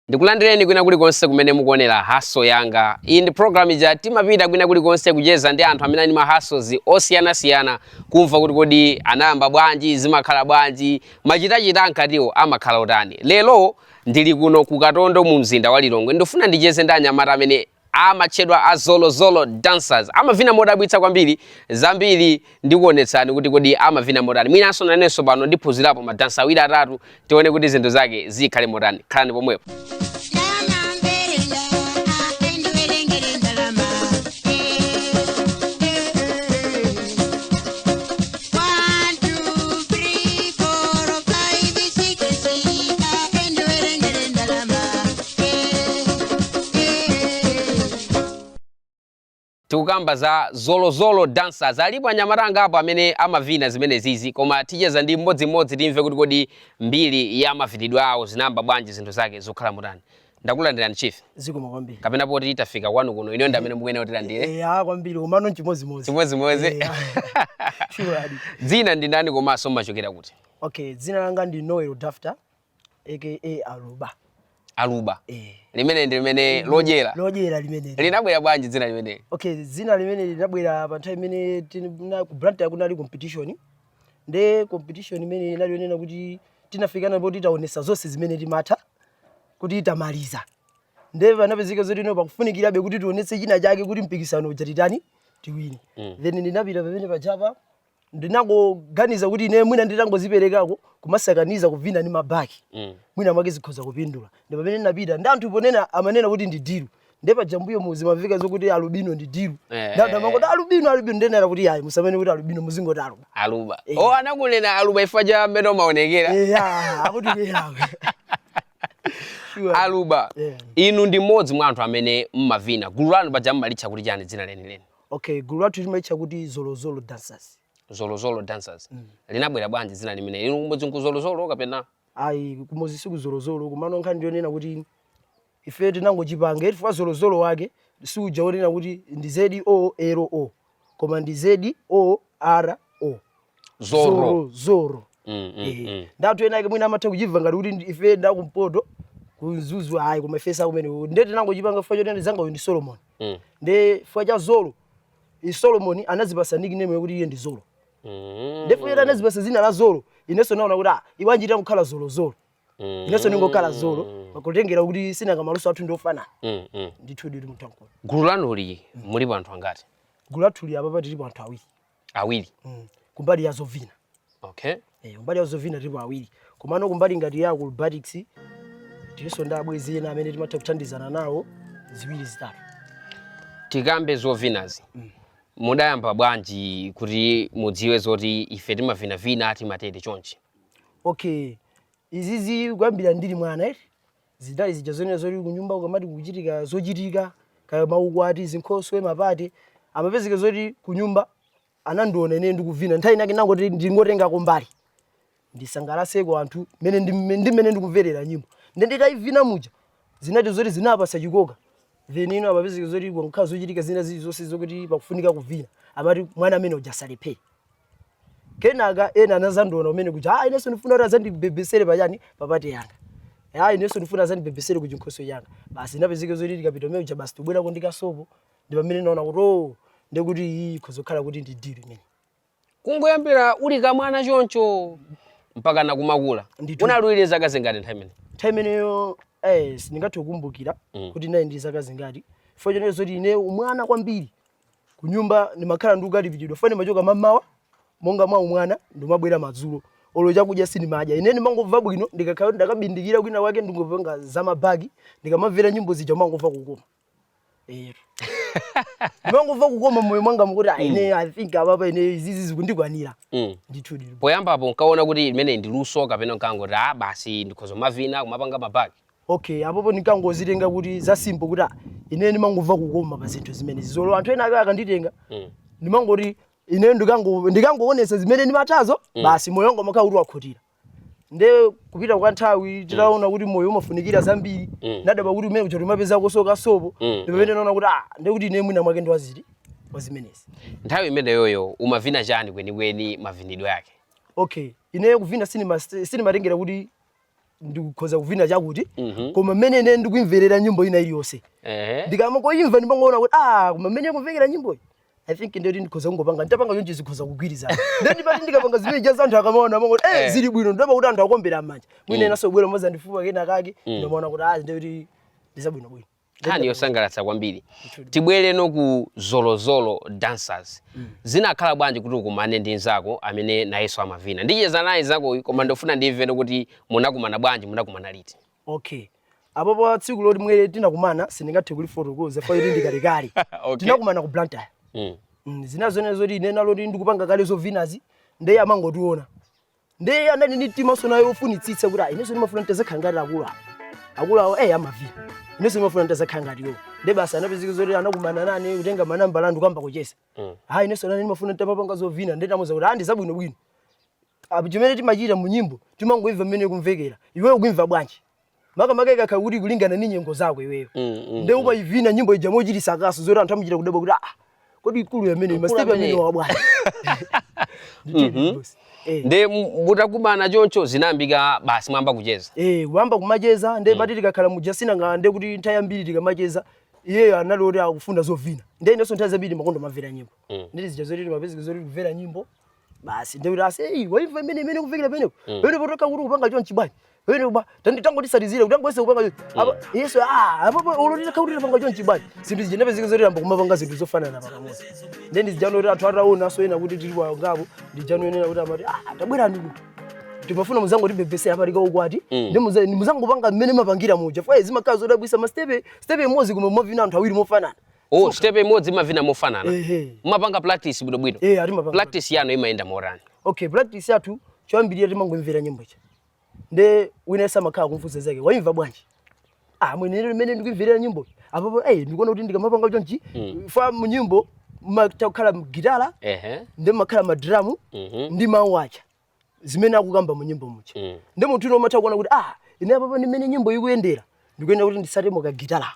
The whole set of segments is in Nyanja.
Ndikulandireni kwina kulikonse kumene mukuonera Hustle Yanga. Iyi ndi program ija timapita kwina kulikonse kucheza ndi anthu amene ali ma hustles osiyanasiyana, kumva kuti kodi anayamba bwanji, zimakhala bwanji, machitachita ankatiwo amakhala otani. Lero ndili kuno ku Katondo mu mzinda wa Lilongwe. Ndifuna ndicheze ndi anyamata amene amatchedwa a Zolozolo Dancers. Amavina modabwitsa kwambiri. Zambiri ndikuonetsani kuti kodi amavina motani. Mwinanso nanenso pano ndiphunzirapo madansa awiri atatu, tione kuti zinthu zake zikhale motani. Khalani pomwepo. Tikukamba za Zolozolo Dancers. Alipo anyamata angapo amene amavina zimenezizi, koma ticheza ndi mmodzimmodzi, timve kuti kodi mbiri ya mavinidwe awo zinayamba bwanji, zinthu zake zikukhala motani. Ndakulandirani, chief. Zikomo kwambiri. Kapena poti tafika kwanu kuno, ineyo ndi amene mukuyenera kutilandire. Ya, kwambiri, komano nchimodzimodzi. Chimodzimodzi. Sure adi. Dzina ndi ndani komanso mmachokera kuti? Okay, dzina langa ndi Noel Dafter, aka Aluba. Aluba? Eh. Limene ndi limene lodyera? Lodyera limene. Linabwera bwanji dzina limene? Okay, dzina limene linabwera pa nthawi imene ku Blantyre kunali competition. Nde competition imene inali yonena kuti tinafikana poti taonesa zonse zimene timatha, kuti tamaliza. Nde panapezeka zoti ino pakufunikirabe kuti tionetse china chake kuti mpikisano uja titani, tiwine. Then ndinapita pamene pachapa, ndinangoganiza kuti ine mwina nditangoziperekako kumasakaniza kuvina ndi mabaki, mwina mwake zikhoza kupindula. Ndi pamene ndinapita ndi anthu ponena amanena kuti ndi deal. Nde paja mbuyo muzimamveka zokuti alubino ndi deal. Ndi amangoti alubino, alubino. Ndenera kuti ayi, musamene kuti alubino, muzingoti Aluba. Aluba. Eh. O, anakunena Aluba ifwa cha mmene umaonekera? Yeah, akuti yeah. Sure. Aluba. Yeah. Inu ndi mmodzi mwa anthu amene mmavina. Gulu lanu paja mmalitcha kuti chani, dzina lenileni? Okay, gulu lathu timalitcha kuti Zolozolo Dancers. Zolozolo Dancers. Linabwera bwanji dzina limene? Inu kumudzi nku Zolozolo kapena? Ayi, kumudzi siku Zolozolo, komano nkhani ndiyonena kuti ife tinangochipanga chifukwa Zolozolo wake siuja wonena kuti ndi Z O L O, koma ndi Z O R O. Zoro. Zoro. Eh, ndi anthu ena ake mwina amatha kuchimva ngati kuti ife ndakumpoto ku Mzuzu. Ayi, koma ife sakumene. Nde tinangochipanga chifukwa choti zanga uyu ndi Solomon. Nde chifukwa cha Zolo i Solomon anazipasa nickname yakuti iye ndi Zolo. Nde chifukwa choti anazipasa zina la Zolo, inenso naona kuti ah, iwanji tangokhala Zolozolo? Inenso ndingokhala Zolo, pakutengera kuti sinanga maluso athu ndiofanana. Ndithu nditi munthu ankulu. Gulu lanuli mulipo anthu angati? Gulu lathu apa tilipo anthu awiri. Awiri? Mm. Kumbali ya zovina. Eh, kumbali ya zovina tilipo awiri, komano kumbali ngati ya acrobatics tilinso ndi abwenzi ena amene timatha kuthandizana nawo ziwiri zitatu. Tikambe zovinazi. Mudayamba bwanji kuti mudziwe zoti ife timavinavina, timatere chonchi? Okay, izizi kuyambira ndili mwana eti, zidali zija zonena zoti kunyumba ukamati kuchitika zochitika, kaya maukwati, zinkhoswe, ma party, amapezeka zoti kunyumba anandiona ine ndikuvina. Nthawi inake nangoti ndingotengako mbali ndisangalaseko anthu mene ndi mmene ndikumverera nyimbo. Nde nditayivina muja zinati zoti zinapasa chikoka. Then ino amapezeka zoti kukhala zochitika zina zilizonse zokuti pakufunika kuvina, amati mwana amene uja asalephere. Kenaka ena anazandiona umene kuti ah, inenso ndifuna kuti azandibebesere pachani, pa party yanga. Ah, inenso ndifuna azandibebesere ku chinkhoswe changa. Basi, inapezeka zoti tikapita umene uja, basi tibwerako ndi kasopo. Ndi pamene naona kuti oh, ndekuti iyi ikhoza kukhala kuti ndi deal imene. Kungoyambira uli kamwana choncho mpaka nakumakula? Ndithu. Unali zaka zingati nthawi imene? Nthawi imeneyo sindingathe kukumbukira kuti nayi ndi zaka zingati, chifukwa chonena zoti ine umwana kwambiri kunyumba ndimakhala ndikukalipiridwa fane. Machoka mamawa monga mwa umwana, ndimabwera madzulo, olo chakudya sindimadya. Ine ndimangomva bwino ndikakhala kuti ndakabindikira kwina kwake, ndingopanga za mabagi, ndikamamvera nyimbo zija mangomva kukoma. Ndimangomva kukoma moyo mwanga mukuti ah, ine I think apapa ine izizi zikundikwanira. Ndithu. Poyambapo nkaona kuti imene ndi luso kapena nkangoti ah, basi, ndikhoza mavina kumapanga mabagi? Okay, apopo ndikangozitenga kuti za simple, kuti ah, ine ndimangomva kukoma pa zinthu zimenezi. Zolo anthu ena ake akanditenga, ndimangoti ine ndikangoonesa zimene ndimathazo, basi, moyo wanga umakhala kuti wakhutira. Nde kupita kwa nthawi titaona kuti moyo umafunikira zambiri, nadaba kuti umene kuja timapezako sokasopo, ndi pamene naona kuti ah, nde kuti ine mwina mwake ndiwaziti wazimenezi. Nthawi imeneyoyo umavina chani kwenikweni, mavinidwe ake? Okay, ine kuvina sinimatengera kuti Ndikukhoza kuvina chakuti, koma mmene ine ndikuimverera nyimbo ina iliyonse, ndikamakoimva ndimangoona kuti, ah, koma mmene kumvekera nyimboyi, I think ndoti ndikhoza kungopanga, nditapanga chonchi zikhoza kugwirizana. Nde ndipati ndikapanga zimene jaza, anthu akamaona amangoti, eh, zili bwino. Ndaba kuti anthu akombera m'manja, mwina inaso bwera moza ndifupa kena kake, ndimaona kuti, ah, ndoti ndizabwinobwino. Nkhani yosangalatsa kwambiri. Tibwereno ku Zolozolo Dancers. Zinakhala bwanji kuti ukumane ndi nzako amene nayenso amavina? Ndicheza naye nzakoyu, koma ndofuna ndimveno kuti munakumana bwanji, munakumana liti? Okay, apo pa tsiku loti mwere tinakumana sindingathe kulifotokoza fa ili ndikalekale. Tinakumana ku Blantyre. Zinazonena zoti ine naloti ndikupanga kale zovinazi, ndeye amangotiona, ndeye anali ndi mtima so nayo ofunitsitsa kuti, ah, inenso ndimafuna nditazakhala ngati akulu awo, akulu awo amavina, inenso ndimafuna nditazakhala ngati iwo. Nde basi anapezeka zoti anakumana nane, kutenga manambala, ndikuyamba kucheza. Ha, inenso nane ndimafuna nditamapanga zovina. Nde tamuza kuti, ah, ndi zabwinobwino. Apo chimene timachita mu nyimbo, timangoimva mmene kumvekera. Iweyo kuimva bwanji? Makamaka ikakhala kuti kulingana ndi nyengo zako iweyo, nde umayivina nyimbo ija mochitisa kaso, zoti anthu amachita kudabwa kuti, ah, kodi ikulu amene Mkulu ma step amene. Amene wa bwanji? Ndithudi, boss. Nde mutakumana choncho zinayambika basi, mwamba kucheza? Eh, kuyamba kumacheza. Nde mati tikakhala mujasina nga, nde kuti nthawi yambiri tikamacheza, iyeyo anali oti akufuna zovina, nde inenso nthawi zambiri makondo mamvera nyimbo. Nditi zija zoti timapezeka zoti kumvera nyimbo basi, nde kuti ase, "Ei, waimva imene imene kumvekera pamenepo pamene potoka kuti kupanga chonchi bwanji pamene ba tangotisatizire kuti tangoyese kupanga chonchi apa." Yesu, ah, apo uloti takha kuti tapanga chonchi bwanji. Zinthu zija ndapezeka zoti amba kumapanga zinthu zofanana pakamodzi. Nde ndijano kuti anthu ataona so ena kuti tili ngapo, ndijano enena kuti amati, ah, tabwerani kuti timafuna muzangotibebesera apa tikaukwati, ndi muzangopanga mmene mapangira muja. Fwa zimakhala zodabwisa, ma step, step imodzi koma mavina anthu awiri mofanana. Oh, step imodzi imavina mofanana? Ehe. Mumapanga practice bwinobwino? Eh, atimapanga. Practice yanu imayenda motani? Okay, practice yathu, choyambirira timangomvera nyimbo ija, nde wina yense amakhala kumfunsa zake, waimva bwanji? Ah, mwene limene ndikuimverera nyimbo apapo, ndikuona kuti ndikamapanga chonchi, fa mu nyimbo mumakhala gitala, ndi makhala ma drum, ndi mawu aja zimene akukamba mu nyimbo muja. Ndi munthu ino umatha kuona kuti, ah, ine apapo ndimene nyimbo ikuyendera, ndikuyenda kuti ndisatemo kagitala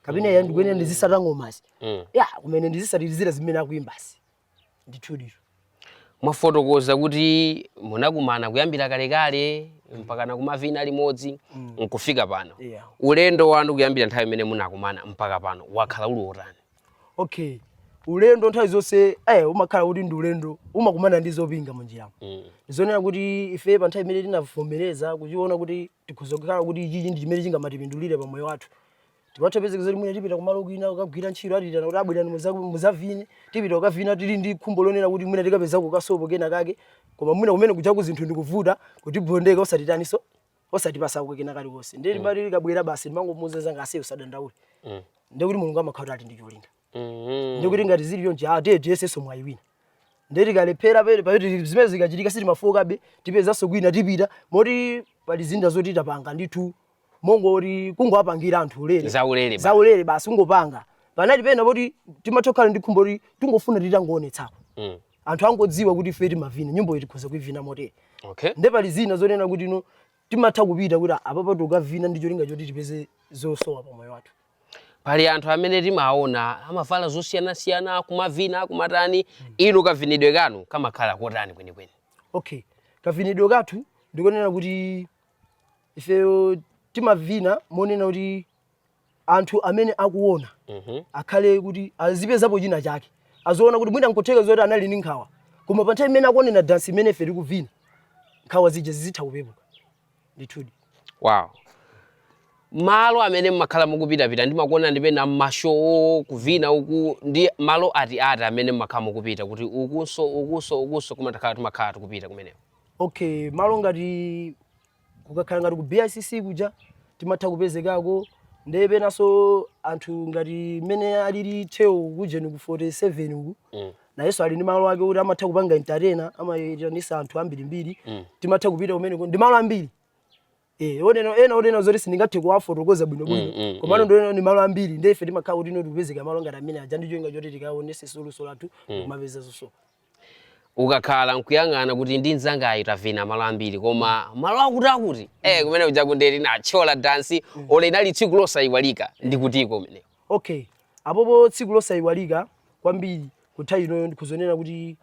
kapena ya ndikuyenda ndizisata ngomazi, ya kumene ndizisatirizira zimene akuimbasi. Ndithudi. Mwafotokoza kuti munakumana kuyambira kalekale mpaka nakumavina limodzi nkufika pano. Ulendo wanu kuyambira nthawi imene munakumana mpaka pano wakhala uli wotani? Okay, ulendo nthawi zonse umakhala kuti ndi ulendo umakumana ndi zopinga munjiramo. Ndizonena kuti ife pa nthawi imene tinavomereza kuchiona kuti tikhoza kukhala kuti ichichi ndi chimene chingamatipindulire pa moyo wathu, timatha zoti mwina tipita kumalo kwina kukagwira ntchito, atitana kuti abwerani muzavine, tipita kukavina tili ndi khumbo lonena kuti mwina tikapezako kasopo kena kake, koma mwina kumene kujaku zinthu ndikuvuta kutibondeka, osatitaniso, osatipasako kena kalikonse. Ndiye timati tikabwera basi ndimangomuuza zanga, ase, usadandaule, ndikuti Mulungu amakhala kuti ali ndi cholinga. Ndikuti ngati zili chonchi, ah, tiye tiyesenso mwayi wina. Ndiye tikalephera pere pamene zimene zikachitika, sitimafokabe, tipezanso kwina tipita. Moti pali zinda zoti tapanga ndithu mongoti kungowapangira anthu ulere. Zaulere basi. Zaulere basi, kungopanga. Panali pena poti timatha kukhala ndi khumbo kuti tingofuna titangoonetsako, anthu angodziwa kuti ife timavina nyimbo iyi, tikhoza kuivina motere. Nde pali zina zonena kuti no, timatha kupita kuti apapa tikavina ndi cholinga choti tipeze zosowa pa moyo wathu. Pali anthu amene timaona amavala zosiyanasiyana, kumavina, kumatani. Inu kavinidwe kanu kamakhala kotani kwenikweni? Okay, kavinidwe kathu ndikonena kuti ifeyo timavina monena kuti anthu amene akuona akhale kuti azipezapo china chake, aziona kuti mwina nkutheka zoti anali ndi nkhawa, koma pa nthawi imene akuonera dansi imene ife tikuvina, nkhawa zija zizitha kupepuka ndithudi. Wow, malo amene mmakhala mukupitapita, ndimakuona ndipena mma show kuvina uku, ndi malo ati ati amene mmakhala mukupita kuti ukunso, ukunso, ukunso kumatakhala timakhala tikupita kumeneko? Okay, malo ngati kukakhala ngati ku BICC kuja timatha kupezekako. Ndiye penanso anthu ngati mmene alili Theo kuja ni ku 47 uku, nayenso ali ndi malo ake kuti amatha kupanga entertainer, amayitanisa anthu ambirimbiri. Timatha kupita kumeneko, ndi malo ambiri. Onena ena onena zoti sindingathe kuwafotokoza bwinobwino, komano ndionena ndi malo ambiri. Ndiye ife timakhala kuti ino tikupezeka malo ngati amene aja ndi cholinga choti tikaonese luso lathu, kumapeza zosowa. Ukakhala nkuyang'ana kuti ndi mnzangayi tavina malo ambiri, koma malo akuti akuti kumene kuja kundeti nachola dansi ole inali tsiku losayiwalika, ndikutiko kumeneko? Okay, apopo tsiku losayiwalika kwambiri kutha inoyo ndikuzonena kuti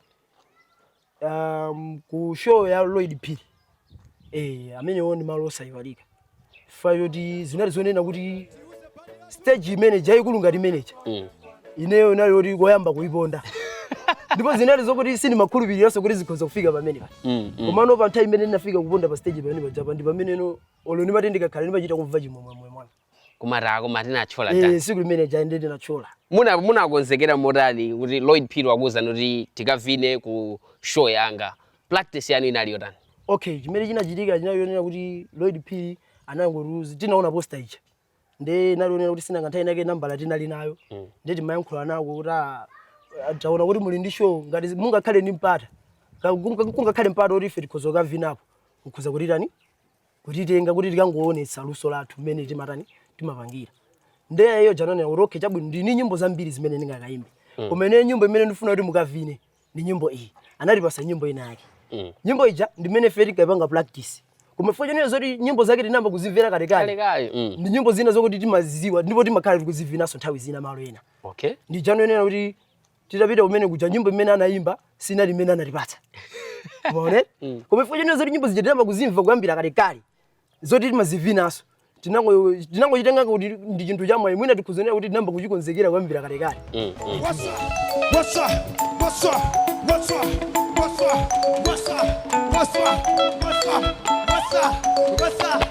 ku show ya Lloyd Phiri. Amenewo ndi malo osayiwalika, chifukwa choti zinali zonena kuti stage imene yayikulu ngati imeneja, ineyo inali yoti koyamba kuyiponda, ndipo zinali zokuti sindimakhulupiriranso kuti zikhoza kufika pamene pa. Komano pa nthawi imene ndinafika kuponda pa stage pamene pajapa, ndi pameneno olo ndimati ndikakhala ndimachita kumva chimwemwe mwana. Kumatako matinachola dance. Siku limene ja ndi ndinachola. Munakonzekera motani kuti Lloyd Phiri wakuwuzani kuti tikavine ku show yanga? Practice yanu inali yotani? Okay, chimene chinachitika chinali kuti Lloyd Phiri anangotiuza, tinaona poster ija, nde inalionera kuti sinanga nthawi inake nambala tinali nayo, nde timayankhula nako kuti, "Ah, taona kuti muli ndi show, ngati mungakhale ndi mpata, kungakhale mpata kuti ife tikhoza kukavinapo, mukhoza kutitani, kutitenga kuti tikangoonetsa luso lathu mmene timatani, timapangira." Nde iyo jananena kuti, "Okay, chabwino, ndini nyimbo zambiri zimene ndingakayimbe, koma ine nyimbo imene ndifuna kuti mukavine ndi nyimbo iyi." Anatipasa nyimbo ina yake. Nyimbo ija ndimene ife tinkayipanga practice, koma chifukwa chonena zoti nyimbo zake tinayamba kuzimvera kalekale, Kalekale. Ndi nyimbo zina zokuti timaziziwa ndipo timakhala tikuzivinanso nthawi zina malo ena. Ndi janonena kuti titapita kumene kuja, nyimbo imene anayimba sinali imene anatipatsa, umaone? Koma chifukwa chonena zoti nyimbo zija tinayamba kuzimva kuyambira kalekale, zoti timazivinanso, tinangochitenga kuti ndi chinthu chamwayi. Mwina tikhuzonera kuti tinayamba kuchikonzekera kuyambira kalekale. What's up? What's up? What's up? What's up? What's up? What's up? What's up? What's up? What's up? What's up?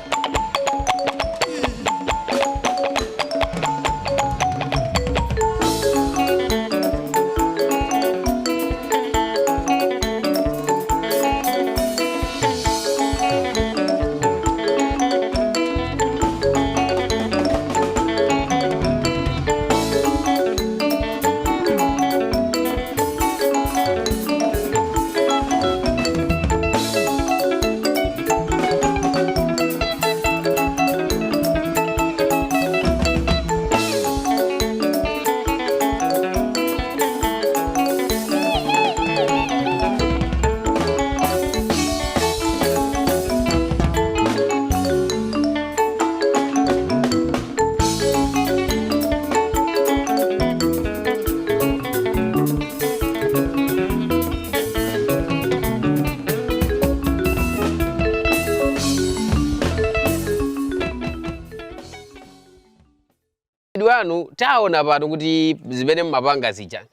Wanu taona pano kuti zimene mmapanga zija,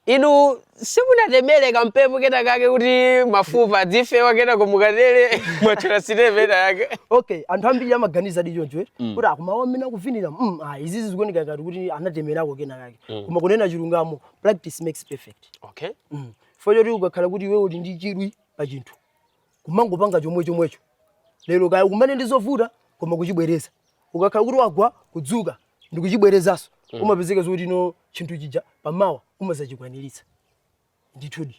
inu simunatemere kampepo kena kake kuti mafupa adzifewa, kenako mukatere mwatchera sitepe ena yake? Okay, anthu ambiri amaganiza di choncho kuti akumawa amene akuvinira, ah, izizi zikuoneka ngati kuti anatemerako kena kake, koma kunena chilungamo, practice makes perfect. Chifukwa choti ukakhala kuti iwe uli ndi chidwi pa chinthu, kumangopanga chomwe chomwecho, lero kaya ukumane ndi zovuta, koma kuchibwereza, ukakhala kuti wagwa, kudzuka ndikuchibwerezanso, umapezeka zoti no, chinthu chija pamawa umazachikwaniritsa ndithudi.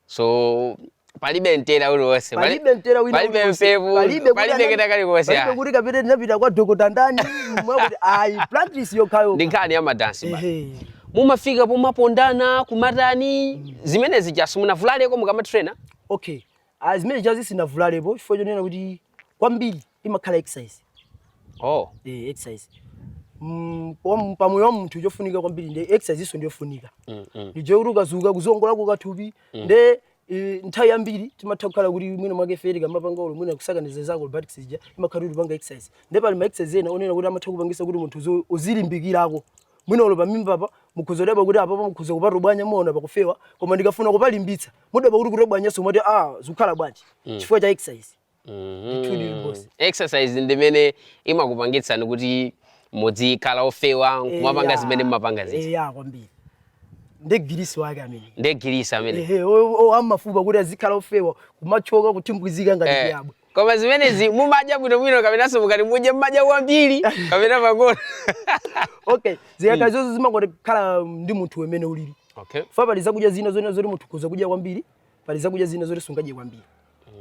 So palibe mtera uliwonse? Palibe mtera wina Palibe uliwonse. mphepo? Palibe kuti Palibe kena kalikonse? Palibe kuti kapita tinapita kwa dokota ndani mwakuti, ayi, practice yokhayo. Ndi nkhani ya madansi ba. Ehe. Mumafika pomapondana, kumatani, zimene zija simunavulaleko mukamatraina? Okay, ah, zimene chazi sinavulalepo chifukwa chonena kuti kwambiri imakhala exercise. Exercise, pamoyo wa munthu chofunika kwambiri ndi exercise iso ndiyofunika. Ndijo kuti ukazuka kuzongolako kathupi, nde nthawi yambiri timatha kukhala kuti mwina mwake feri kamapanga ulo mwina kusakaniza zako acrobatics ija imakhala kuti upanga exercise, nde pali ma exercise ena onena kuti amatha kupangisa kuti munthu uzilimbikirako. Mwina ulo pamimba pa mukhoza kudabwa kuti apapo mukhoza kupatobwanya, muona pakufewa, koma ndikafuna kupalimbitsa mudabwa kuti kutobwanyanso, mati, "Ah, zikukhala bwanji?" Chifukwa cha exercise. Ndithudi, boss. Exercise ndimene imakupangitsani kuti muzikhala ofewa nkumapanga zimene mmapanga zija? Ya, kwambiri, ndi girisi wake amene. Ndi girisi amene. Ehe, amafupa kuti azikhala ofewa, kumachoka kuthimbwizika ngati chiyabwe. Koma zimenezi mumadya bwinobwino, kapenanso mukati mudye mmadya kwambiri kapena pang'ono? Okay, zikakhala zonse zimangokhala ndi munthu wemene ulili. Fa pali zakudya zina zonena zoti munthu ukhoza kudya kwambiri, pali zakudya zina zoti sungadye kwambiri,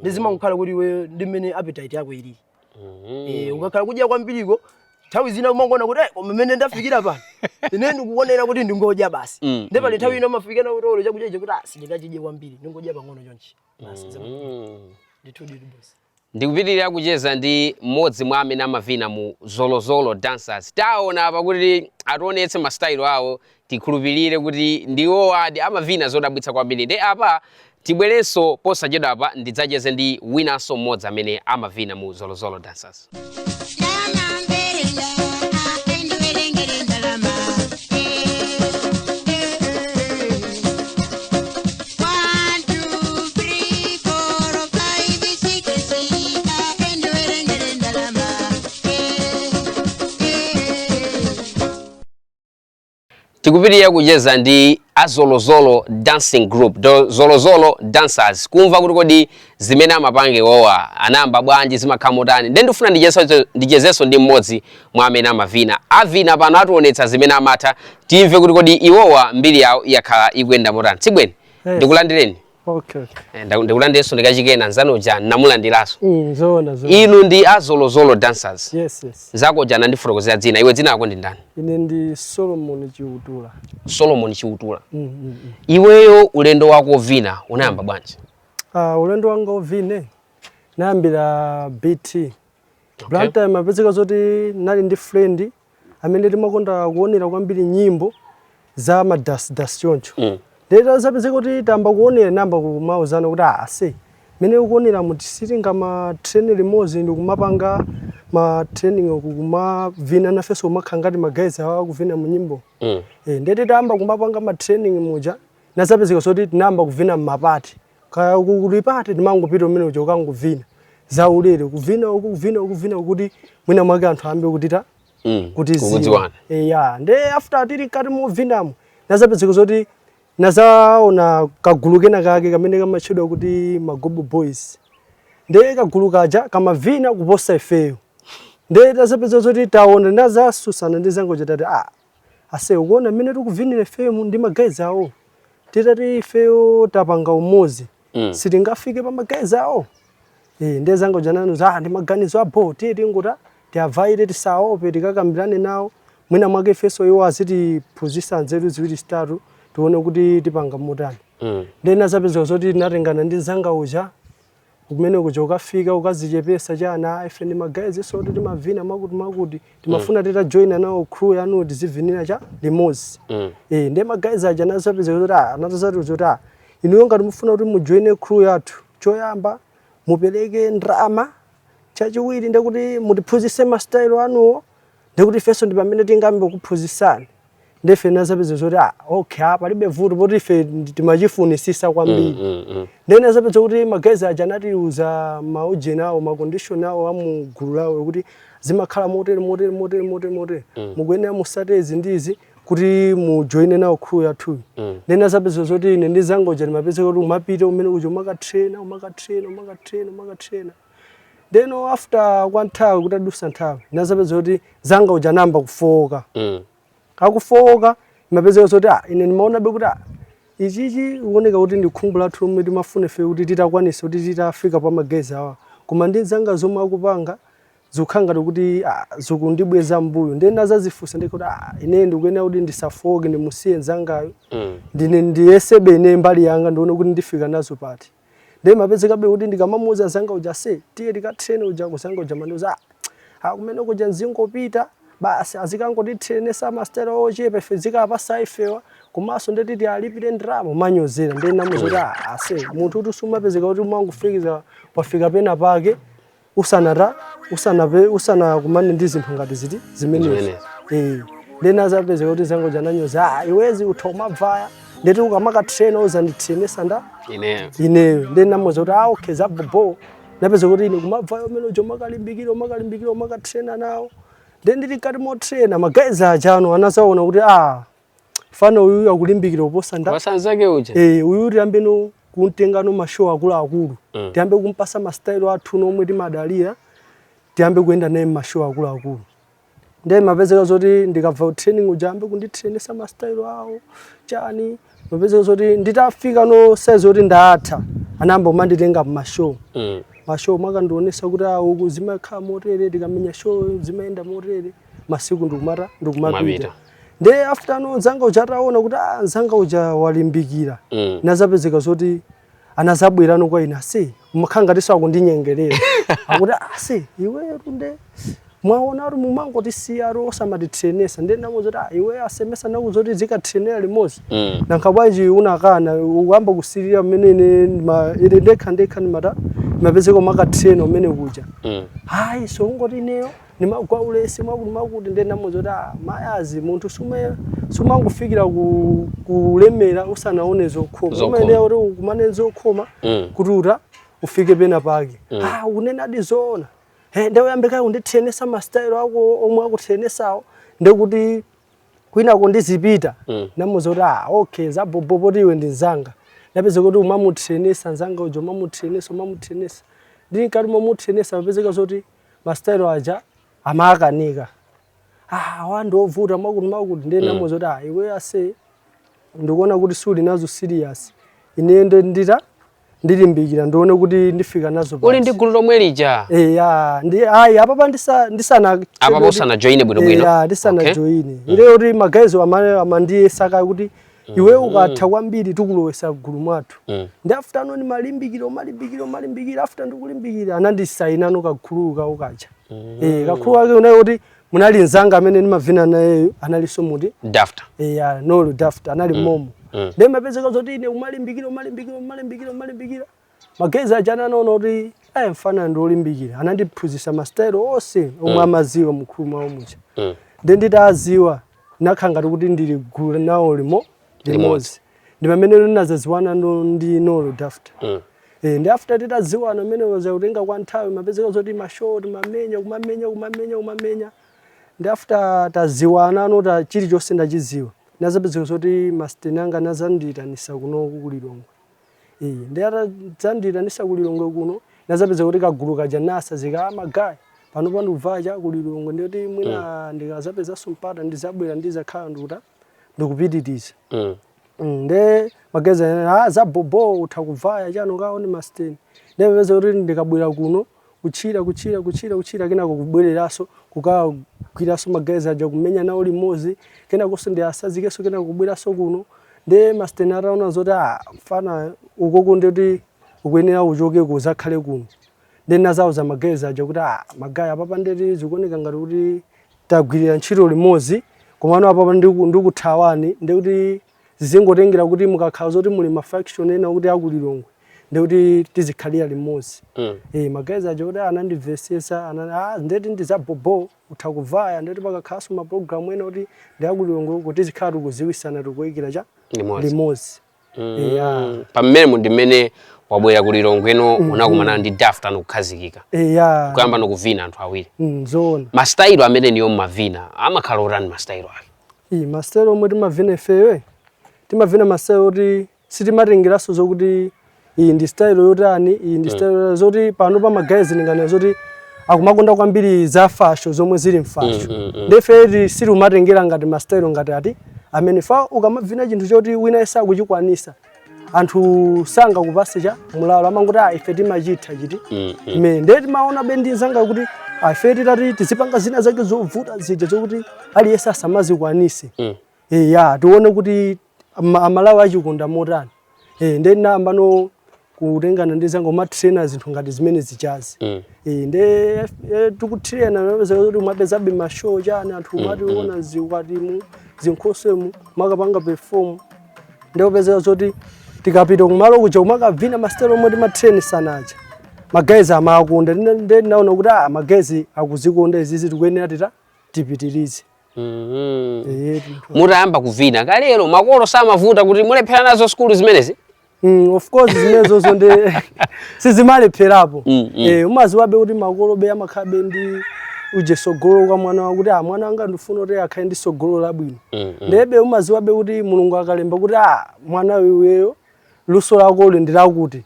ndi zimangokhala kuti iwe ndi mmene appetite yako ilili. Ukakhala kudya kwambiriko, nthawi zina umangoona kuti, "Eh, koma mmene ndafikira pano, ine ndikuonera kuti ndingodya basi." Ndi pali nthawi ino umafikira kuti olo chakudya icho kuti, "Ah, sindingachidye kwambiri, ndingodya pang'ono chonchi basi." Ndithudi, boss. Ndikupitirira kucheza ndi mmodzi mwa amene amavina mu Zolozolo Dancers. Taona apa kuti ationetse masitayilo awo, tikhulupirire kuti ndiwo adi amavina zodabwitsa kwambiri. Ndi apa Tibwerenso posachedwapa ndidzacheze ndi winanso mmodzi amene amavina mu Zolozolo Dancers. Tikupitirira kucheza ndi Azolozolo Dancing Group, Zolozolo Dancers, kumva kuti kodi zimene amapanga iwowa anayamba bwanji, zimakhala motani. Nde ndifuna ndichezenso ndi mmodzi mwa amene amavina. Avina pano, ationetsa zimene amatha, timve kuti kodi iwowa mbiri yawo yakhala ikuyenda motani. Tsibweni, Yes. ndikulandireni. Okay. Ndikulandirenso ndikachikena nzanuja namulandiranso. Zoona zoona. Inu ndi Azolozolo Dancers. Yes. Nzako uja anandifotokozera dzina. Iwe dzina lako ndi ndani? Ine ndi Solomon Chiutula. Solomon Chiutula. Iweyo ulendo wako wovina unayamba bwanji? Ah, ulendo wanga wovina nayambira BT. Blantyre. Mapezeka zoti nali ndi friend amene timakonda kuonera kwambiri nyimbo za madansi dansi choncho. Ndeta zapezeka kuti tamba kuonera, namba kumauzana kuti, ah, ase, mene ukuonera muti sitinga ma train limodzi ndi kumapanga ma training uku, kumavina nafenso, kumakhala ngati ma guys awa akuvina mu nyimbo. Ndeti tayamba kumapanga ma training muja, nazapezeka zoti tinayamba kuvina mma party. Kaya uku kuli party, timangopita umene uja ukanguvina zaulere, kuvina uku, kuvina uku, kuvina uku, kuti mwina mwake anthu ayambe kutita kuti ziwa. Kukudziwana. Ya, nde after tili mkati movinamo, nazapezeka zoti nazaona kagulu kena kake kamene kamatchedwa kuti Magobo Boys. Nde kagulu kaja kamavina kuposa ifeyo. Nde tazapeza zoti taona, nazasusana ndi zangoja, tati, ah, ase, ukuona mmene tikuvinira ifeyo ndi ma guys awo, titati ifeyo tapanga umodzi, sitingafike pa ma guys awo. Nde zangoja nanu za ndi maganizo abo, tiye tinguta tiavaire, tisaope, tikakambirane nawo, mwina mwake ifenso iwo azitiphunzitsa nzeru ziwiri zitatu, tione kuti tipanga motani. Nde nazapeza zoti tinatengana ndi zanga uja kumene kuja, ukafika ukazichepesa chana, ife ndi ma guys so kuti timavina makuti makuti, timafuna titajoina nawo crew yanu, tizivinira cha limodzi. Nde ma guys aja nazapeza kuti ah, anatazati kuti ah, inuyo ngati mufuna kuti mujoine crew yathu, choyamba mupereke ndrama, chachiwiri ndekuti mutiphunzitse ma style anuwo, ndekuti ifenso ndi pamene tingambe kuphunzitsani. Ndefe nazapeza zoti ah, okay, ah, palibe vuto, poti ife timachifunisisa kwambiri. Then azapeza kuti ma guys aja anatiuza maujeni awo, ma condition awo amugulu lawo, kuti zimakhala motere motere motere motere motere, mukuyenera musate izi ndi izi kuti mujoine nawo crew yathuyi. Then azapeza zoti ine ndi zangoja timapeza kuti umapita umene uja, umakatrena, umakatrena, umakatrena, umakatrena. Then after kwa nthawi, kutadusa nthawi, nazapeza kuti zanga uja anayamba kufowoka. Akufowoka, mapezeka zoti ah, ine ndimaonabe kuti ah, ichichi kuoneka kuti ndi khumbo lathu lomwe timafuna ife kuti titakwanisa, kuti titafika pa ma guys awa, koma ndi zanga zomwe akupanga zikukhala ngati kuti ah, zikundibweza mbuyo. Ndiye nazazifunsa ndikuti ah, ine ndikuyenera kuti ndisafowoke, ndimusiye nzangayo, ndine ndiyesebe ine mbali yanga, ndione kuti ndifika nazo pati. Ndiye mapezekabe kuti ndikamamuuza nzanga uja, se tiye tikatrene uja, kuzanga uja mandiuza, ah, ah, kumene kuja nzingopita basi, azikangotitrenesa ma style ochepa, ife zikapasa ifewa, komanso ndeti tialipire ndalama, manyozera. Ndiye namuuza kuti ah, ase, munthu kuti sumapezeka kuti umangofikiza wafika pena pake usanata usanape usanakumane ndi zinthu ngati ziti zimenezo. Zimenezo. Ndiye nazapezeka kuti zangu jananyoza, ah, iwezi utha umabvaya, ndeti ukamakatrena uzanditrenesa nda ineyo. Ineyo. Ndiye namuuza kuti ah, okay, zabobo. Napeza kuti ine kumabvaya umene uja, umakalimbikira, umakalimbikira, umakatrena nawo. Ndiye ndili mkati motrena, ma guys ajano anazaona kuti ah, fana uyu akulimbikira kuposa nda wasanzake uja. Uyu tiyambeno kumtengano ma show akuluakulu, tiyambe kumpasa ma style athu nomwe timadalira, tiyambe kuyenda naye mma show akuluakulu. Ndiye mapezeka zoti ndikabva training uja, ambe kunditrenesa ma style awo chani. Mapezeka zoti nditafika no size kuti ndatha, anayamba kumanditenga mma show. Ma show mwakandionesa kuti ah, uku zimakhala motere, tikamenya show zimayenda motere, masiku ndikumata ndikumapita. Kumapita. Ndiye after no nzanga uja ataona kuti ah, nzanga uja walimbikira, nazapezeka zoti anazabwerano kwa ine, ase, umakhala ngati akundinyengerera, akuti ase, iwe tunde Mwaona kuti mumangotisiya ati osamatitrenesa. Ndiye ndamuuza kuti, "Ah, iwe asemesa nakuza kuti zikatrenera limodzi. Nankha bwanji unakana ukuyamba kusilira mmene ine ine ndekha ndekha ndimata ndimapezeka umakatrena umene kuja?" Hayi, so ungoti ineyo ndimagwa ulesi, mwakuti mwakuti. Ndiye ndamuuza kuti, "Ah, mayazi, munthu sumangofikira kulemera usanaone zokhoma." Zokhoma. Umayenera kuti ukumane zokhoma kuti uta ufike pena pake. "Ah, ukunenadi zoona. He, ndiye uyambe kaye unditrenesa masitayilo ako omwe akutrenesawo, ndekuti kwinako ndizipita." Namuuza kuti, "Ah, okay, zabobo, poti iwe ndi mzanga." Napeza kuti umamutrenesa mzanga uja, umamutrenesa, umamutrenesa, ndi mkati momutrenesa mapezeka zoti masitayilo aja amakanika. "Ah, awa ndi ovuta," mwakuti mwakuti. Ndiye namuuza kuti, "Ah, iwe ase, ndikuona kuti suli nazo serious. Ine ndo ndita ndilimbikira, ndione kuti ndifika nazo Uli pati." ndi gulu lomwe lija? Eh, ya, ndi ayi, apapa ndisana Apapa usanajoyine bwinobwino? Ya, ndisana joyine. Ile kuti ma guys amandiyesaka kuti iwe ukatha kwambiri tikulowesa gulu mwathu. Ndi after ano ndimalimbikira, umalimbikira, umalimbikira, after ndikulimbikira anandisayinano kagulu kawo kaja. Eh, kagulu kake unayo kuti munali mzanga amene ndimavina nayeyo, analinso muti Dafta. Eh, ya, Nolo Dafta anali momo. Ndi mapezeka zoti ine umalimbikira, umalimbikira, umalimbikira, umalimbikira, ma guys aja anaona kuti ayi, mfana ndi olimbikira. Anandiphunzitsa masitayilo onse omwe amaziwa mkhulu mwawo muja. Ndi nditaziwa nakhala ngati kuti ndili gulu nawo limodzi. Ndi pamene ndinazaziwana ndi Nolo Dafta. Eh, ndi after titaziwana amene waza kutenga kwa nthawi, mapezeka zoti ma show timamenya, kumamenya, kumamenya, kumamenya. Ndi after taziwana ano, ta chilichonse ndachiziwa, nazapezeka zoti masteni anga anazandiyitanisa kunoku kulilongwe. Eh, ndi atadzandiyitanisa kulilongwe kuno, nazapeza kuti kagulu kaja nasazika ama guy pano pandikuvacha kulilongwe, ndiyoti mwina ndikazapezanso mpata ndizabwera, ndizakhala ndikuta ndikupitiriza. Nde ma guys ah, zabobo, utha kuvaya chano kaone masteni. Ndepeza kuti ndikabwera kuno kuchira, kuchira, kuchira, kuchira, kenako kubwereranso kukagwiranso ma guys aja, kumenya nawo limodzi, kenakonso ndiasazikenso, kenako kubweranso kuno. Nde masteni ataona zoti, ah, mfana ukoko ndoti ukuyenera uchoke kuzakhale kuno. Nde nazauza ma guys aja kuti, "Ah, ma guy, apapa ndeti zikuoneka ngati kuti tagwirira ntchito limodzi, komano apapa ndikuthawani. Ndikuti zizingotengera kuti mukakhala zoti muli ma faction ena kuti akulilongwe, ndikuti tizikhalira limodzi." Eh, ma guys aja kuti anandimvesesa, ah, ndeti ndizabobo, utha kuvaya, ndeti pakakhalanso ma program ena kuti ndiakulilongwe kuti tizikhala tikuziwisana, tikuyikira cha limodzi. Limodzi. Yeah. Pamene ndi mmene wabwera ku Lilongweno, unakumana ndi Dafta nokukhazikika, Ya. kuyamba nokuvina anthu awiri. Zoona. Masitayilo amene niyo mmavina amakhala otani, masitayilo ake? Iyi masitayilo omwe timavina ifewe, timavina masitayilo oti sitimatengeranso zokuti iyi ndi style yotani, iyi ndi style yotani, zoti pano pa ma guys ndingana zoti akumakonda kwambiri za fashion, zomwe zili mfashion. Ndefe sitimatengera ngati masitayilo ngati ati amene fa ukamavina chinthu choti wina sakuchikwanisa, anthu sangakupase cha mulalo, amangoti, "Ah, ife timachitha chiti." Ime nde timaona be ndi nzanga kuti, ah, ife titati tizipanga zina zake zovuta zija zokuti aliyense asamazikwanise. Eh, ya, tione kuti Amalawi achikonda motani. Eh, nde nayambano kutengana ndi zanga umatraina zinthu ngati zimene zichazi. Eh, nde tikutraina, napeza kuti umapezabe ma show chani, anthu umationa zikwatimu, zinkhoswemu, makapanga perform. Nde upezeka zoti tikapita kumalo kuja umakavina masitelo omwe timatrainisana aja, ma guys amakonda. Nde ndinaona kuti, ah, ma guys akuzikonda izizi, tikuyenera tita tipitirize. Eh. Mutayamba kuvina kalero, makolo samavuta kuti mulephera nazo sukulu zimenezi? Of course, zimenezozo ndi sizimalepherapo. Eh, umaziwabe kuti makolo be amakhabe ndi uje sogolo kwa mwana wawo, kuti, ah, mwana wanga ndifuna kuti akhale ndi sogolo labwino. Ndebe umaziwabe kuti Mulungu akalemba kuti, ah, mwana iweyo luso lakolo ndi lakuti,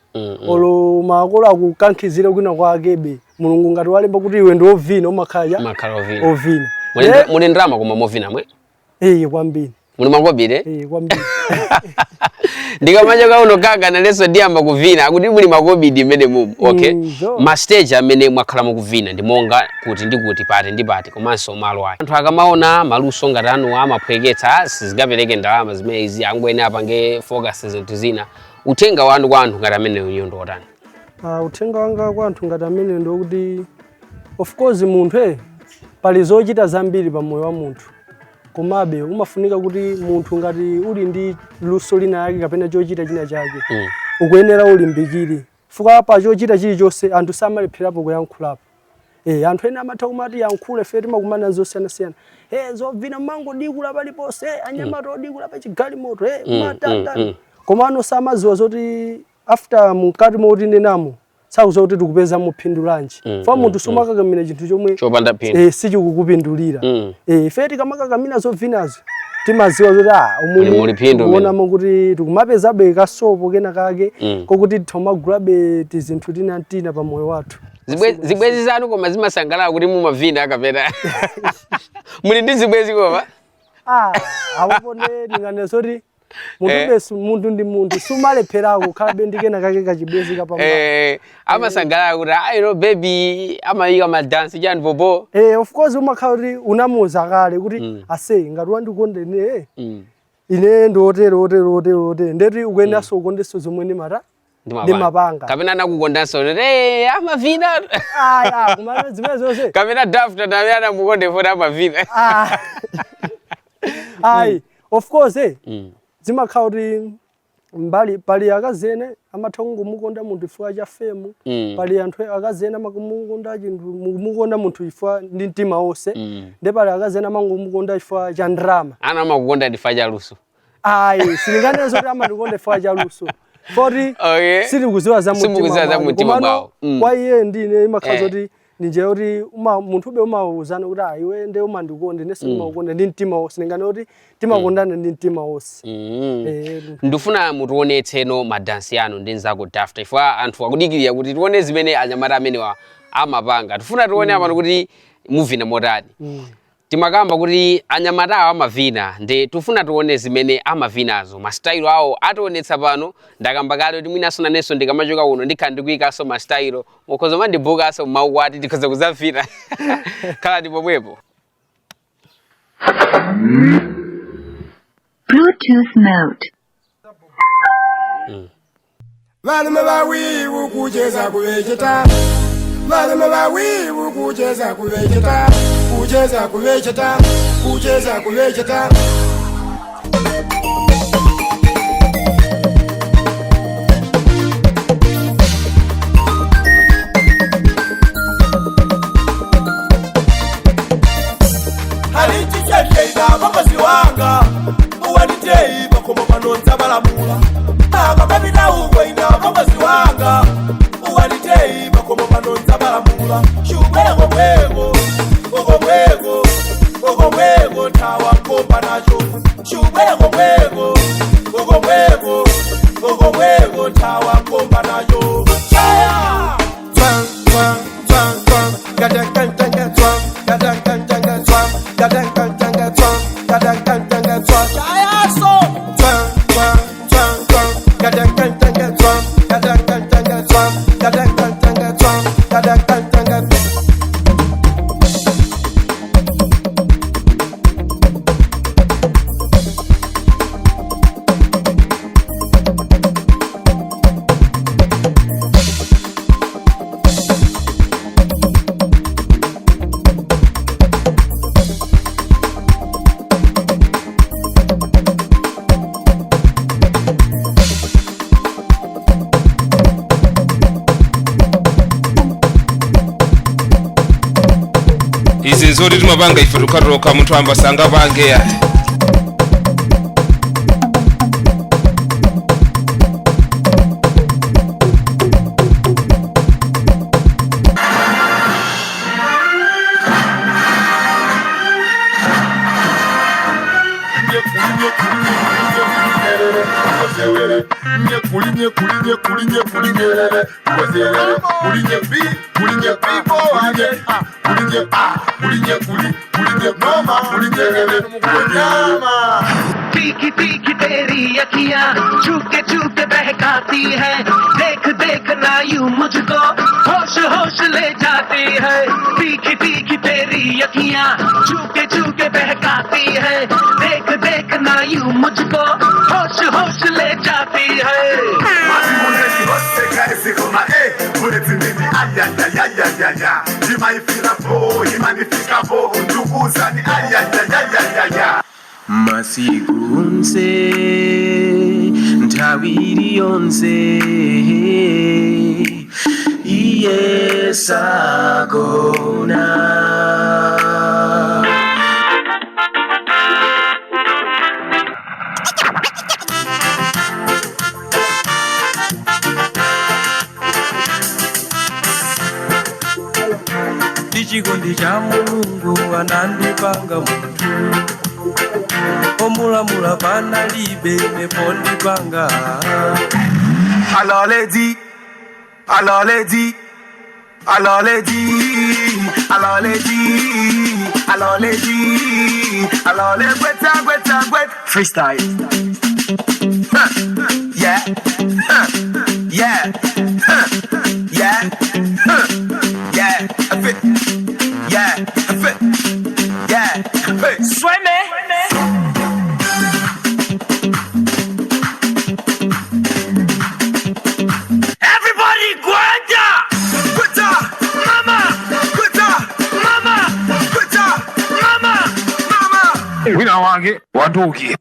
olo makolo akukankhizire kwina kwakebe, Mulungu ngati walemba kuti iwe ndi ovina, umakhala cha Umakhala ovina. Ovina. Muli ndrama koma movina mwe? Eh, kwambiri. Muli makobiri? Eh, kwambiri. Ndikamachoka uno kaka nalenso ndiyamba kuvina, akuti muli makobidi mmene mumu. Okay. Ma stage amene mwakhala mukuvina ndi monga kuti ndi kuti, pati ndi pati, komanso malo ake? Anthu akamaona maluso ngati anuwa amaphweketsa, sizingapereke ndalama zimenezi, angwene apange focus zinthu zina. Uthenga wanu kwa anthu ngati ameneyo ndi otani? Uthenga wanga kwa anthu ngati amene ndiokuti, of course, munthu Pali zochita zambiri pa moyo wa munthu, komabe umafunika kuti munthu ngati uli ndi luso lina lake kapena chochita china chake, ukuyenera ulimbikire, fuka pa chochita chilichonse anthu samalepherapo kuyankhulapo. Anthu ena amatha kumati yankhule, ife timakumana zosiyanasiyana, zovina mangodikula paliponse, anyamata odikula pa chigalimoto, matata. Koma ano samadziwa zoti after mukati moti nenamo sakudziwa kuti tikupeza muphindu lanji. Fa munthu sumakakamira chinthu chomwe chopanda phindu. Sichikukupindulira. Ife tikamakakamira zovinazo timadziwa zoti Muli muli phindu. Muonamo kuti tikumapezabe kasopo kena kake kokuti timagulabe tizinthu tina tina pa moyo wathu. Zibwezi zanu koma zimasangalala kuti mumavina kapena muli ndi zibwezi koma? Apopo ne ndinganene zoti munthu besu, munthu ndi munthu, sumalepherako kukhalabe ndi kena kake kachibwezi kapamba. Amasangalala kuti ah, you know, baby amayika madansi chani popo? Of course, umakhala kuti unamuuza kale kuti ase ngati wandikonda ine, ine ndi otere otere otere otere, ndeti ukuyendanso ukondenso zomwe ndimata ndimapanga. Kapena anakukondanso amavina? Aya, kumana zimene zonse. Kapena dafta nawe anamukonde foti amavina? Ah. Ayi, of course, zimakhala kuti mbali pali akazi ene amatha kungomukonda munthu chifukwa cha fame. Pali anthu akazi ene amamukonda chinthu, mukumukonda munthu chifukwa ndi mtima wonse. Ndi pali akazi ene amangomukonda chifukwa cha ndrama. Ana amakukonda chifukwa cha luso? Ayi, silinganene zoti amandikonda chifukwa cha luso, foti sitikuziwa za mtima Simukuziwa za mwake. mtima Komano mwawo. Kwa iye ndine imakhala zoti ninje kuti munthu ube umawuzana kuti ah, iwe nde umandikonda, inenso ndimakukonda ndi mtima wonse. Ndingane kuti timakondana ndi mtima wonse. Ndifuna mutionetseno madansi anu ndi nzako Dafta, ifwa anthu akudikirira kuti tione zimene anyamata amenewa amapanga. Tifuna tione apano kuti muvina motani. Timakamba kuti anyamata awo amavina, ndi tifuna tione zimene amavinazo, masitayilo awo ationetsa pano. Ndakamba kale kuti mwinanso nanenso ndikamachoka kuno ndikhala ndikuyikanso masitayilo, mukhoza mandibukanso maukwati, tikhoza kuzavina. Khala ndi pomwepo. Bluetooth mode. Valume vawiwu kucheza kuvecheta, valume vawiwu kucheza kuvecheta, kucheza kuvecheta, kucheza kuvecheta. Halichichecheina vakozi wanga uwanitei pakomo panonza balamula akapapita uko ina vakozi wanga uwanitei pakomo panonza balamula shubwera komweko ukomweko ukomweko nthawa nkomba nacho shubwera komweko ukomweko ukomweko nthawa nkomba nacho chaya. Twang, twang, twang, twang, gadang, gang, twang, gadang, gang, twang, gadang, gang, twang, gadang, gang, twang, chaya so. Twang, twang, twang, twang, gadang, gang, twang, gadang, gang, twang, gadang, gang, twang, gadang, gang. Izi nzoti timapanga ife tokhatokha, munthu amba sangapange ya. तीखी तीखी तेरी अखियां छूके छूके बहकाती है, देख देख ना यूं मुझको होश होश ले जाती है। तीखी तीखी तेरी अखियां छूके छूके बहकाती है, देख देख ना यूं मुझको होश होश ले जाती है। Fusani ayayayayaya. Masiku onse, nthawi iliyonse, iye sagona. Chikondi cha Mulungu anandipanga munthu omulamula panalibe nepondipanga. Alors les dit, alors les dit, alors les dit, alors les dit, alors les dit, alors les gweta gweta gwet freestyle. Huh. Yeah, huh. Yeah, huh. Yeah, huh. Yeah, a fit. Yeah, a fit. Yeah, a fit. Sweme. Everybody gwada! Gweta! Mama! Gweta! Mama! Gweta! Mama! Mama! Wina wange wandiukira,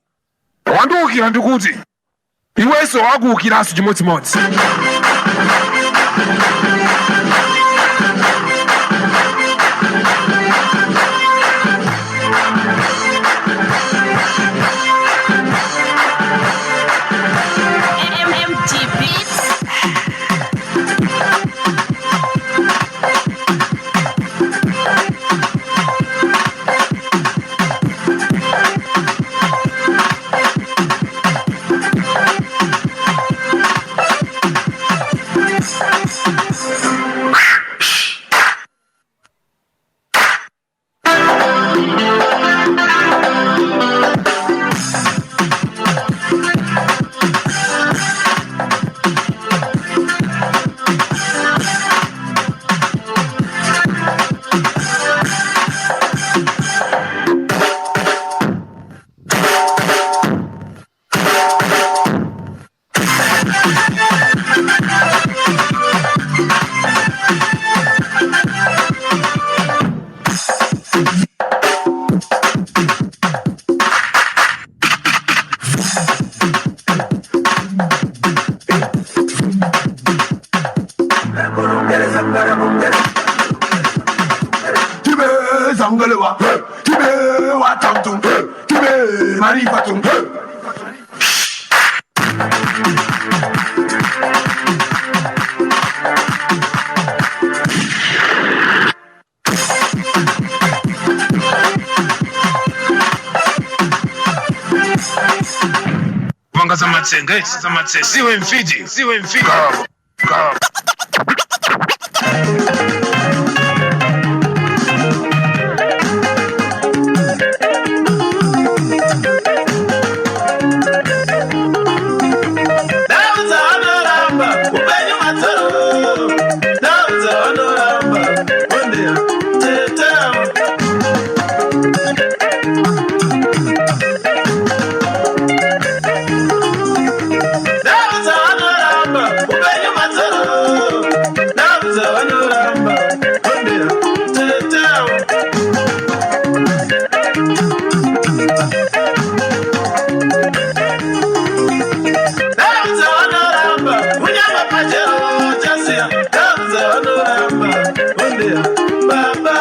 wandiukira ndikuti iwenso wakuukiranso chimodzimodzi. MMT Beats. Tibe zangalewa, tibe watantum, tibe marifatum. Panga za matsenga, eti za matsenga. Siwe mfiti, siwe mfiti. Kabo, kabo. Ndaudza vanoramba upenyu matoro, ndaudza vanoramba ondeya tetemo. Ndaudza vanoramba upenyu matoro, ndaudza vanoramba ondeya tetemo. Ndaudza vanoramba kunyangwe pachero chasiya, ndaudza vanoramba ondeya baba.